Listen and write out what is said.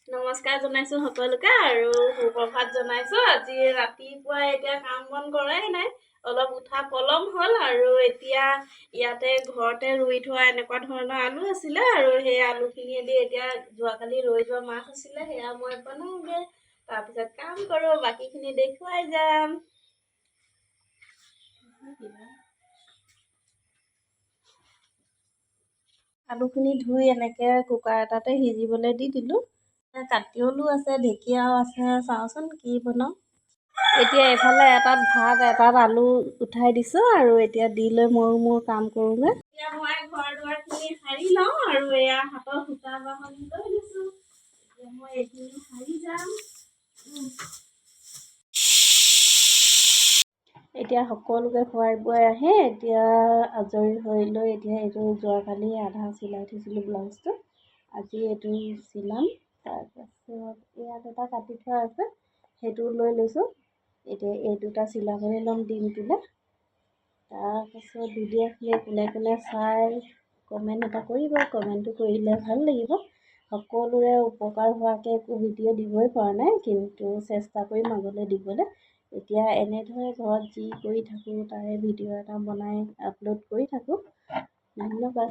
নমস্কাৰ জনাইছোঁ সকলোকে আৰু সুপ্ৰভাত জনাইছোঁ। আজি ৰাতিপুৱা এতিয়া কাম বন কৰাই নাই, অলপ উঠা পলম হ'ল। আৰু এতিয়া ইয়াতে ঘৰতে ৰুই থোৱা এনেকুৱা ধৰণৰ আলু আছিলে আৰু সেই আলুখিনিয়েদি এতিয়া যোৱাকালি ৰৈ যোৱা মাছ আছিলে, সেয়া মই বনাওঁগৈ। তাৰপিছত কাম কৰোঁ, বাকীখিনি দেখুৱাই যাম। আলুখিনি ধুই এনেকৈ কুকাৰ এটাতে সিজিবলৈ দি দিলোঁ। কাতিয়লো আছে, ঢেকীয়াও আছে, চাওঁচোন কি বনাওঁ। এতিয়া এইফালে এটাত ভাত, এটাত আলু উঠাই দিছোঁ আৰু এতিয়া দি লৈ ময়ো মোৰ কাম কৰোঁগৈ। এতিয়া মই ঘৰ দুৱাৰখিনি সাৰি লওঁ আৰু এয়া হাতৰ সূতা বাহনি লৈ লৈছোঁ। এতিয়া মই এইখিনি সাৰি যাম। এতিয়া সকলোকে খোৱাই বোৱাই আহি এতিয়া আজৰি হৈ লৈ এতিয়া এইটো যোৱাকালি আধা চিলাই থৈছিলোঁ ব্লাউজটো, আজি এইটো চিলাম। তাৰপাছত ইয়াত এটা কাটি থোৱা আছে, সেইটো লৈ লৈছোঁ। এতিয়া এই দুটা চিলাবলৈ ল'ম দিনটোলৈ। তাৰপাছত ভিডিঅ'খিনি কোনে কোনে চাই কমেণ্ট এটা কৰিব, কমেণ্টটো কৰিলে ভাল লাগিব। সকলোৰে উপকাৰ হোৱাকৈ একো ভিডিঅ' দিবই পৰা নাই, কিন্তু চেষ্টা কৰিম আগলৈ দিবলৈ। এতিয়া এনেদৰে ঘৰত যি কৰি থাকোঁ, তাৰে ভিডিঅ' এটা বনাই আপলোড কৰি থাকোঁ। ধন্যবাদ।